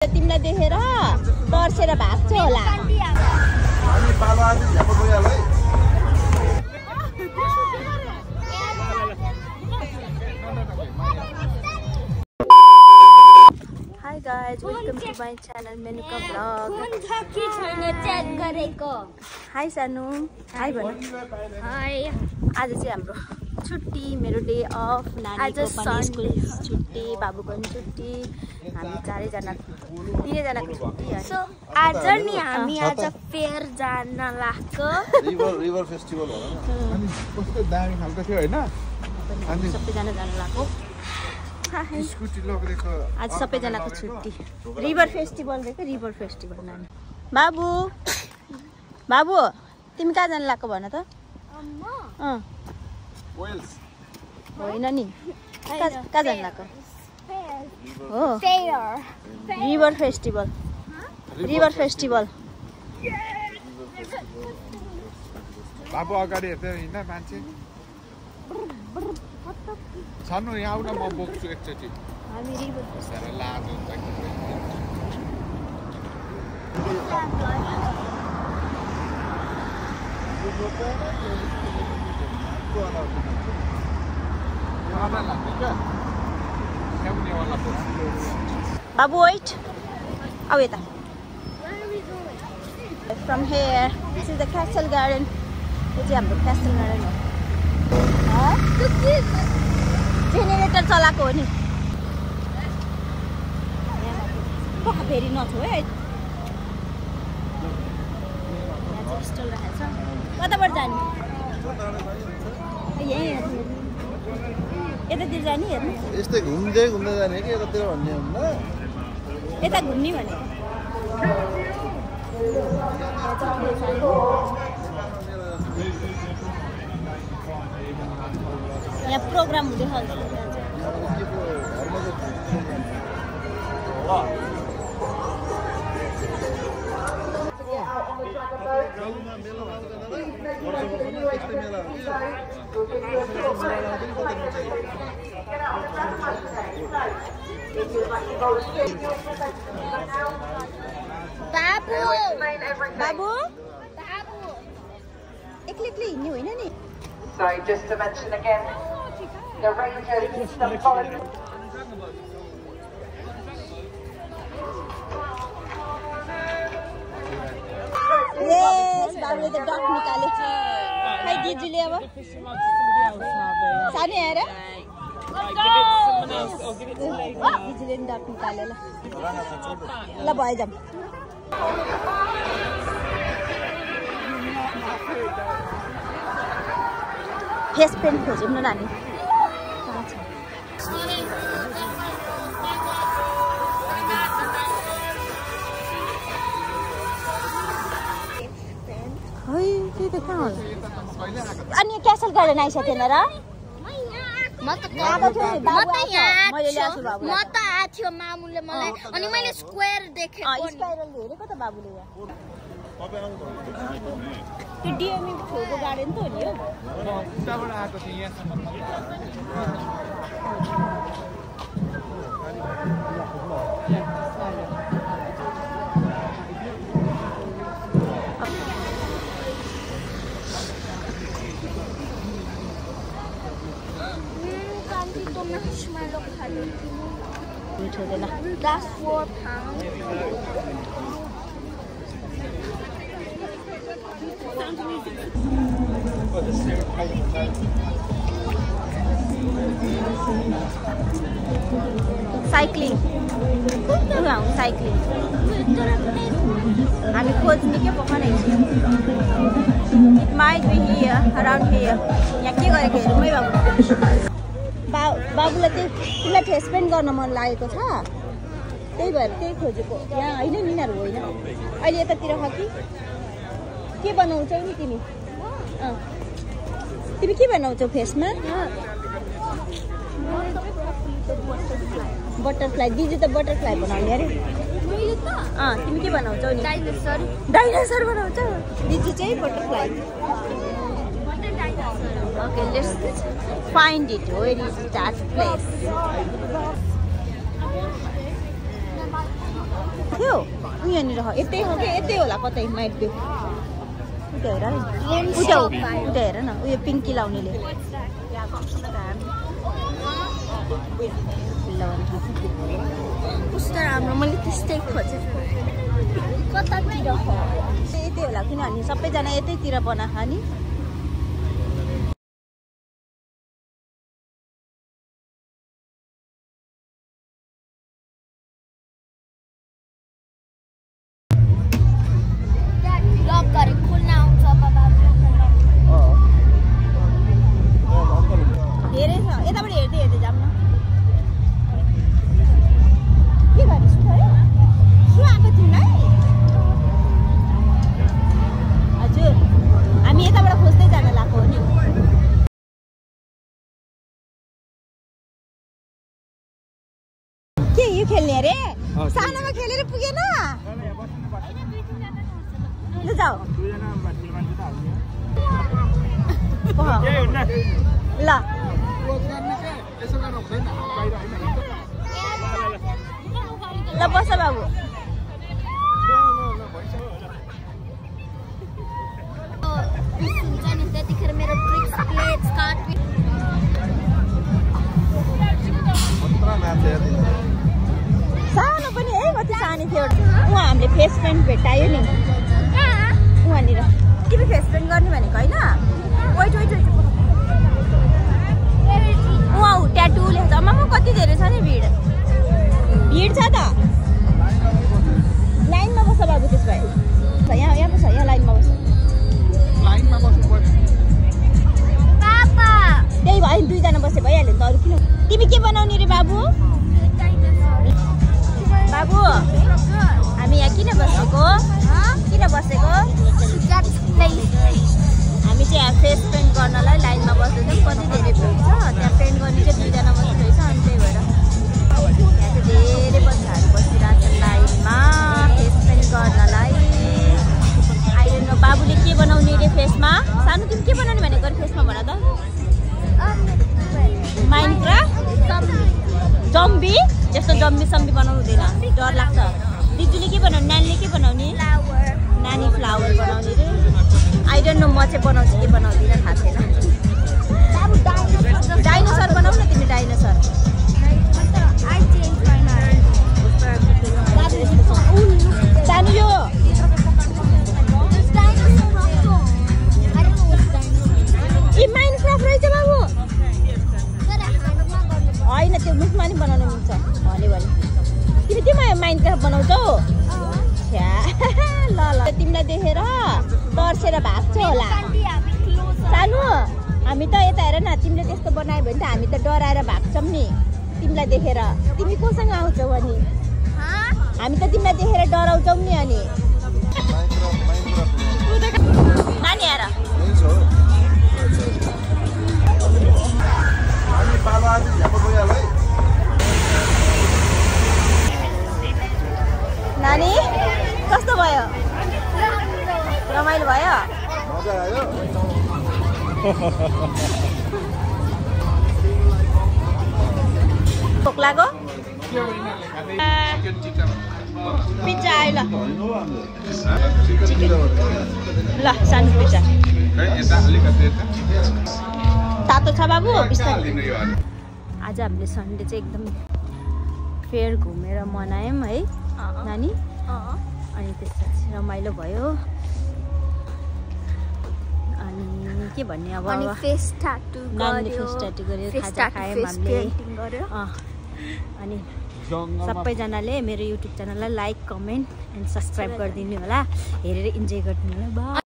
तिमीलाई देखेर तर्सेर भाग्छ होला। Hi guys, welcome to my channel Menuka vlog. Hi सानु, हाई भन। हाई। आज चाहिँ हाम्रो छुट्टी, मेरो डे अफ, नानीको पनि स्कुल छुट्टी, बाबुको पनि छुट्टी, हामी तिनैजनाको छुट्टी। सो आज नि हामी आज फेयर जान लाग्यो। रिभर फेस्टिभल हो अनि कस्तो दामी खालको थियो हैन? अनि सबैजना जान लाग्यो। स्कुटी लगेको आज सबैजनाको छुट्टी। रिभर फेस्टिभल रहेछ, रिभर फेस्टिभल। नानी बाबु बाबु तिमी कहाँ जान लाग्यो भन त? वेल्स होइन नि, कहाँ जान लाग्यो? हो रिभर फेस्टिभल, रिभर फेस्टिभल। बाबु अगाडि हेर्दै हिँड्न मान्छे छनु यहाँ आउन, म बोक्छु एकचोटि। हामी रिभर फेस्टिभल लाज हुन्छ बाबु वेट, आऊ यता। From here this is the castle garden. यो चाहिँ हाम्रो क्यासल गार्डन हो। जेनेरेटर चलाएको हो नि। फेरि नछो है, स्टल राखेको छ। कताबाट जाने? यहीँ यतातिर जाने। हेर्नु यस्तै घुम्दै घुम्दै जाने कि यतातिर भन्ने हुन्न। यता घुम्ने भने यहाँ प्रोग्राम हुँदै खान्छ। बाबु एक्लै हिँड्ने होइन नि। Sorry, just to mention again, the Rangers, the following. Yes, बाबुले त डक निकाल्यो। खै दिजुले अब सानो आएर दिजुले पनि डक निकाल्यो। ल भयो जाम। फेस पेन्ट खोज्यौँ न नानी। है त्यो त कहाँ होला? अनि क्यासल गार्डन आइसकेको थिएन र? म त आएको थियो मामुले मलाई, अनि मैले स्क्वायर देखेको। स्पाइरल हेरेको त बाबुले। त्यो डिएमई छेउको गार्डन त हो नि। उताबाट आएको थिएँ यहाँसम्म। मिठो हुँदैन। That's £4. साइक्लिङ साइक्लिङ हामी खोज्ने के पखाने। It might be here, around here. यहाँ के गरेको हेरौँ है बाबु। बाबुलाई चाहिँ तिमीलाई फेस पेन्ट गर्न मन लागेको छ, त्यही भएर त्यही खोजेको। यहाँ होइन नि, यिनीहरू होइन। अहिले यतातिर छ कि के बनाउँछौ नि तिमी? तिमी के बनाउँछौ फेसमा? बटरफ्लाई। दिदी त बटरफ्लाई बनाउने अरे। तिमी के बनाउँछौ नि? डाइनासोर बनाउँछौ। दिदी चाहिँ butterfly. Okay, let's find it. Where is that place? यहाँनिर यतै हो कि यतै होला कतै माइट त्यो उता हेर उता हेर न उयो पिङ्की लाउनेले कस्तो राम्रो मैले त्यस्तै खोजेँ कतातिर यतै होला किनभने सबैजना यतैतिर बनाएको नि खेल्ने अरे सानोमा खेलेर पुगेन ल जाऊ ल ल बस बाबु त्यतिखेर मेरो ट्रिक्स प्लेट स्टार्ट सानो पनि है कति सानो थियो उहाँ हामीले फेस पेन्ट भेटायो नि उहाँनिर तिमी फेस पेन्ट गर्ने भनेको होइन वेट वेट वेट उहाँ ट्याटु लेख्छ आमामा कति धेरै छ नि भिड छ त लाइनमा बस्छ बाबु त्यस भए यहाँ यहाँ बस्छ यहाँ लाइनमा बस्छ त्यही भयो दुईजना बसे भइहाल्यो नि त अरू किन तिमी के बनाउने रे बाबु बाबु हामी यहाँ किन बसेको हामी चाहिँ यहाँ फेस पेन्ट गर्नलाई लाइनमा बस्दैछौँ कति धेरै भिड छ त्यहाँ पेन्ट गर्ने चाहिँ दुईजना बस्नु रहेछ अनि त्यही भएर यहाँ चाहिँ धेरै बच्चाहरू बसिरहेको छ लाइनमा फेस पेन्ट गर्नलाई आइरहनु बाबुले के बनाउने रे फेसमा सानो तिमी के बनाउने भनेको फेसमा भन त माइनक्राफ्ट जम्बी जस्तो जम्बी सम्बी बनाउनु हुँदैन डर लाग्छ दिदीले के बनाउने नानीले के बनाउने नानी फ्लावर बनाउने रे आई डोन्ट नो म चाहिँ बनाउँछु के बनाउँदिनँ थाहा छैन डाइनोसर बनाऊ न तिमी डाइनोसर सानो यो माइनक्राफ्ट रहेछ बाबु होइन त्यो मुखमा नि बनाउनु मिल्छ भन्यो भने तिमी त्यो माइनक्राफ्ट बनाउँछौ ल ल तिमीलाई देखेर तर्सेर भाग्छ होला सानो हामी त यता हेर न तिमीले त्यस्तो बनायो भने त हामी त डराएर भाग्छौँ नि तिमीलाई देखेर तिमी कोसँग आउँछौ अनि हामी त तिमीलाई देखेर डराउँछौँ नि अनि नानी आएर नानी कस्तो भयो रमाइलो भयो मजा आयो भोक लाग्यो पिज्जा आयो ल सानो पिज्जा तातो छ बाबु बिस्तारै आज हामीले सन्डे चाहिँ एकदम फेयर घुमेर मनायौँ है नानी अनि त्यसपछि रमाइलो भयो अनि के भन्ने अब अनि फेस ट्याटु गऱ्यो खाजा खायौँ हामीले अनि सबैजनाले मेरो युट्युब च्यानललाई लाइक कमेन्ट एन्ड सब्सक्राइब गरिदिनु होला हेरेर इन्जोय गरिदिनु होला।